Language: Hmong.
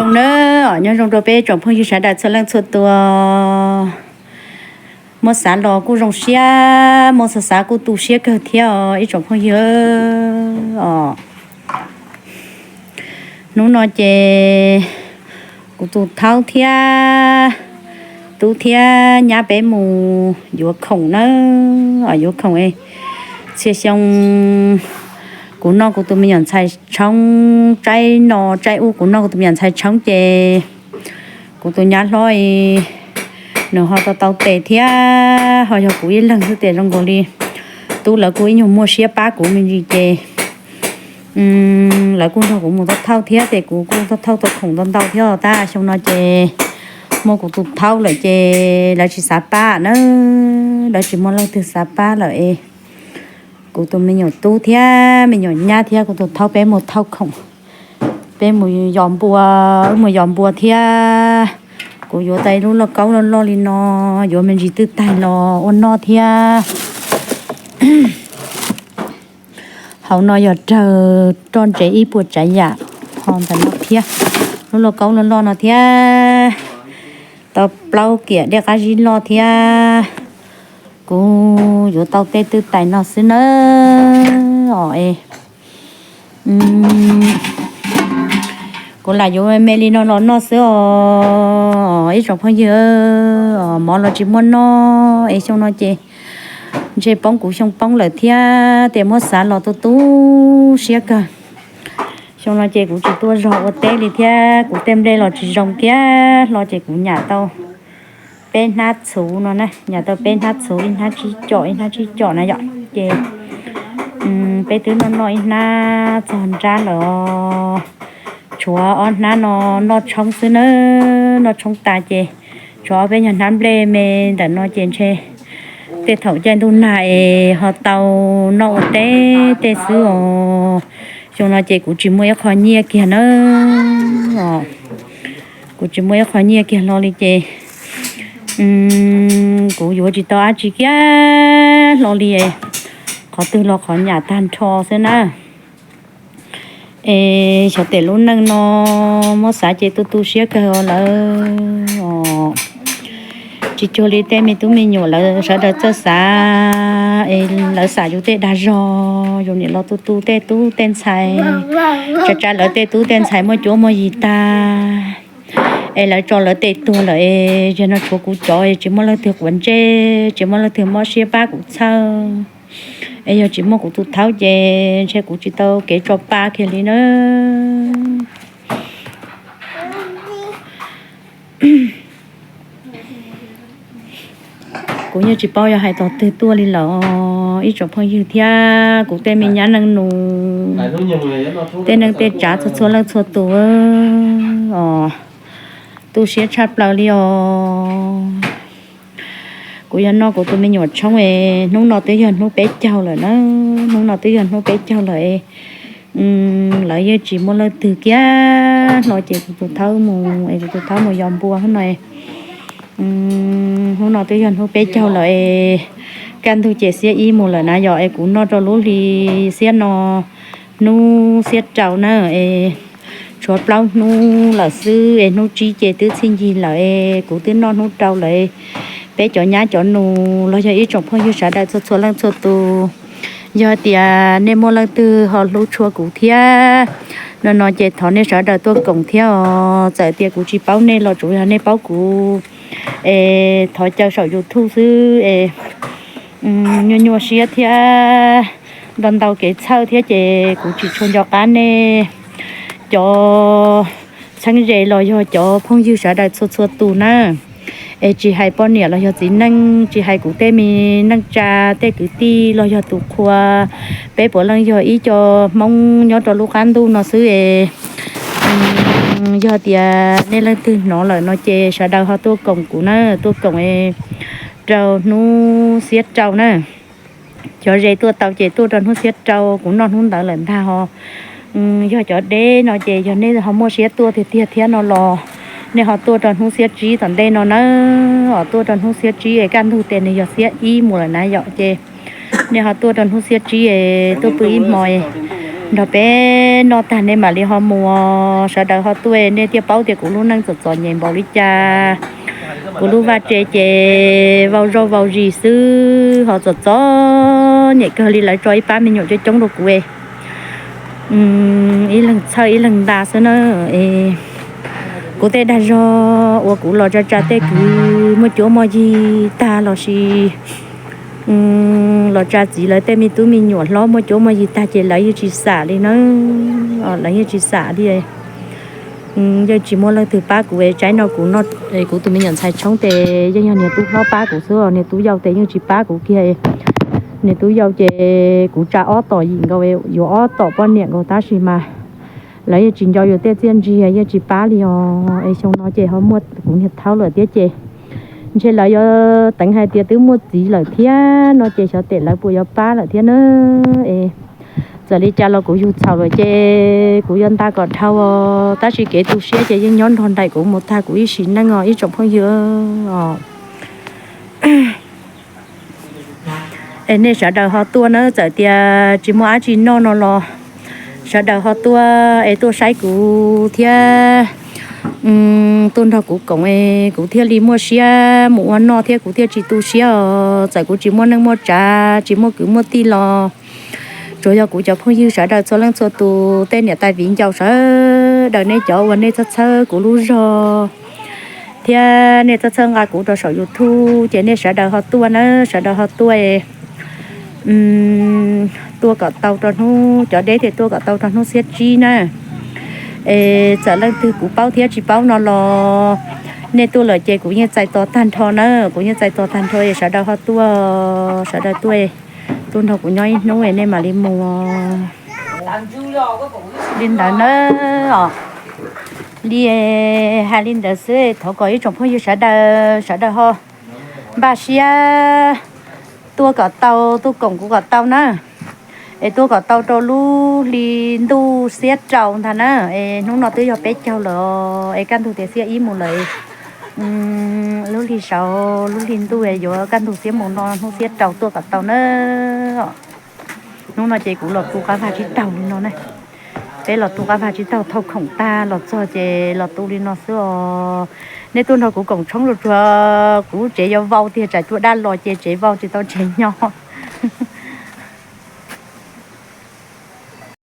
Na, nyob zoo rau peb tsoom phooj ywg sawv daws txhua leej txhua tus. Muab xav los kuj zoo siab, muab xav xav kuj tu siab kawg thiab os ib tsoom phooj ywg os. Hnub no ces kuv tus thaub thiab tub thiab nyab peb mus yuav khoom na, yuav khoom. Txhia xyoo kuv noj kuv tus me nyuam ntxhais tshoob, tsaib no tsaib ub kuv noj kuv tus me nyuam ntxhais tshoob ces kuv tus nyab hlob nws ho tau tau tes thiab ho yog kuv ib leeg xwb tes zoo nkaus li tub lawv kuj ib nyuag muaj siab pab kuv me ntsis ces lawv kuj nrog kuv mus thauj thauj thiab ces kuv kuj thauj thauj tau khoom ntau ntau thiab. Tab xyoo no ces muaj kuv tus thaub lawm ces lawv tsis xav pab na, lawv tsis muaj leej twg xav pab lawm es kuv tus me nyuam tub thiab me nyuam nyab thiab kuv tus thaub peb mus thauj khoom, peb mus yos npua, wb mus yos npua thiab. Kuv yuav tau ib lub lauj kaub loj loj li no, yuav me ntsis twj taig los ua noj thiab. Hauv no yog rawg roj ntsev ib puas tsav yam, ho ntawm no thiab lub lauj kaub loj loj no thiab, tau plaub kiam dej qab zib loj thiab. Kuv yuav tau tej twj taig no xwb nawb os. Kuv lam yuav me li no los noj xwb os ib tsoom phooj ywg. Mov los tsis muaj noj es xyoo no ces ntshe poob kuv xyoo poob lawm thiab ces muab xav los tu tu siab kawg. Xyoo no ces kuv tsis tuaj zog ua teb li thiab kuv tej nplej los tsis zoo kiag hlo ces kuv nyam tau peb hnab txhuv no na, nyam tau peb hnab txhuv, ib hnab tsib com ib hnab tsib com na yom. Ces peb twb noj noj ib hnab txog nrab lawm os. Tshuav ob hnab no noj tshoob xwb na, noj tshoob tas ces tshuav ob peb nyuag hnab nplej me ntawm no ces ntshe tej thaum caij ntuj nag es ho tau noj ua teb tej xwb os. Xyoo no ces kuv tsis muaj ib qho nyiaj kiag na, kuv tsis muaj ib qho nyiaj kiag hlo li ces kuv yuav tsis tau dab tsi kiag hlo li, qhov twg los qhov nyam tag nrho xwb na. Es xyov tej lub neej no muab xav ces tu tu siab kawg lawm os. Tsis cuag li tej me tub me nyuam lawv sawv daws txawj xav es lawv xam yus tej dag zog, yus niam los tu tu tej tub tej ntxhais, tsa tsa lawv tej tub tej ntxhais muaj cuab muaj yig tag es lawv tso lawv tes tuag lawm es yog no tshuav kuv cov tsis muaj leej twg quav ntsej, tsis muaj leej twg mob siab pab kuv txhawj. Es yog tsis muaj kuv tus thaub ces ntshe kuv tsis tau kev tso pa kiag li na. Kuv yeej tsis paub yog hais tog twg tuaj li lawm os ib tsoom phooj ywg thiab kuv tej me nyab neej nus, tej neej tej tsav txhua txhua leej txhua tus os. Tu siab tshaj plaws li os. Kuv yog noj kuv tus me nyuam tshoob es hnub no twb yog hnub peb caug lawm na, hnub no twb yog hnub peb caug lawm es lawv yeej tsis muaj leej twg kiag hlo ces kuv tus thaub mus es kuv tus thaub mus yos npua hnub no. Hnub no twb yog hnub peb caug lawm es kaj ntug ces xiab ib mus lawm na yom, es kuv noj rau lub hli xiab no hnub xiab rau na es tshuav plaub hnub lawm xwb es hnub tsib ces twb txhij ncig lawm es kuv twb noj hnub rau lawm. Peb cov nyab cov nus los yog ib tsoom phooj ywg sawv daws txhua txhua leej txhua tus, yog tias nej muaj leej twg ho hlub tshua kuv thiab no no ces thov nej sawv daws tuaj koom thiab os. Txawm tias kuv tsis paub nej los tsuav yog nej paub kuv es thov caw saum YouTube xwb es nyuaj nyuaj siab thiab ntau ntau kev txhawj thiab ces kuv tsis tshua nco qab nej cov txheeb ze los yog cov phooj ywg sawv daws txhua txhua tus na. Es tsis hais poj niam los yog txiv neej, tsis hais kuv tej me neej tsa, tej kwv tij los yog tus qhua, peb puav leej yog ib co Hmoob nyob rau lub qab ntuj no xwb es yog tias nej leej twg hnov lawm no ces sawv daws ho tuaj koom kuv na, tuaj koom rau hnub xiab rau na. Cov ze tuaj tau ces tuaj rau hnub xiab rau, kuv noj hnub ntawd lawm ntag ho. Yog cov deb no ces yog nej ho muaj siab tuaj tiag tiag thiab no los nej ho tuaj rau hnub xiab tsib tom ntej no na. Os, tuaj rau hnub xiab tsib es kaj ntug tias nws yog xiab ib mus lawm na yom, ces nej ho tuaj rau hnub xiab tsib es tuaj pw ib hmo es Nrog peb noj tag nej mam li ho mus, sawv daws ho tuaj. Nej thiaj paub tias kuv lub neej txom txom nyem npaum li cas. Kuv lub vaj tse ces vau zaub vau zis xwb, ho txom txom nyem kawg li. Lawv tso ib pab me nyuam coob coob rau kuv, ib leeg txhawj ib leeg nta xwb na. Kuv tej dag zog uas kuv los tsa tsa tej kwv muaj cuab muaj yig tag lossis los tsa txiv lawv tej me tub me nyuam hlob muaj cuab muaj yig tag ces lawv yeej tsis xam li na. Lawv yeej tsis xam li. Yeej tsis muaj leej twg pab kuv, tsaib no kuv noj, kuv tus me nyuam ntxhais tshoob ces yeej yog niag tub hlob pab kuv xwb, niag tub yau ces yeej tsis pab kuv kiag. Niag tub yau ces kuv tsa ob tom yim nkaus, yuav ob tom poj niam nkaus tab sis mas lawv yeej tsis nco yus tej txiaj ntsig, yeej tsis pab li os. Es xyoo no ces ho muaj kuv niag thaub lawm thiab ces ntshe lawv yuav teev hais tias twb muaj txiv lawm thiab no ces xyov tes lawv puas yuav pab lawm thiab na. Es txawm li cas los kuv yug txhaum lawm ces kuv yuav nta kom dhau os, tab sis kev tu siab ces yeej nyob nrog nraim kuv mus tag kuv ib sim neej os ib tsoom phooj ywg os. Es nej sawv daws ho tuaj na, txawm tias tsis muaj dab tsi noj no los sawv daws ho tuaj es tuaj saib kuv thiab tuaj nrog kuv koom es kuv thiaj li muaj siab mus ua noj thiab kuv thiaj tsis tu siab os. Txawm kuv tsis muaj neej muaj tsav tsis muaj kwv muaj tij los tsuas yog kuv cov phooj ywg sawv daws txhua leej txhua tus, tej niam tais viv ncaus sawv daws, nej cov uas nej txhawb txhawb kuv lub zog thiab nej txhawb txhawb nqa kuv rau saum YouTube ces nej sawv daws ho tuaj na, sawv daws ho tuaj. Tuaj kom tau rau hnub, cov deb ces tuaj kom tau rau hnub xiab tsib na. Es txawm leej twg kuv paub thiab tsis paub no los nej tuaj lawm ces kuv yeej txais tos tag nrho na, kuv yeej txais tos tag nrho es sawv daws ho tuaj, sawv daws tuaj, tuaj nrog kuv nyob ib hnub es nej mam li mus. Li ntawd na, os, li hais li ntawd xwb, thov kom ib tsoom phooj ywg sawv daws, sawv daws ho npaj siab tuaj kom tau, tuaj koom kuv kom tau na. Es tuaj kom tau rau lub hli ntuj xiab rau ntag na. Es hnub no twb yog peb caug lawm es kaj ntug tias xiab ib mus lawm. Lub hli saud lub hli ntuj yuav kaj ntug xiab mus no hnub xiab rau tuaj kom tau na. Hnub no ces kuv los tu qab vaj tsib taug li no na. Peb los tu qab vaj tsib taug thauj khoom tag los txog ces los tu li no xwb os. Nej tuaj nrog kuv koom tshoob los tsuag, kuv tsev yuav vau tiag, tsam cua daj los ces tsev vau tsis tau tsev nyob.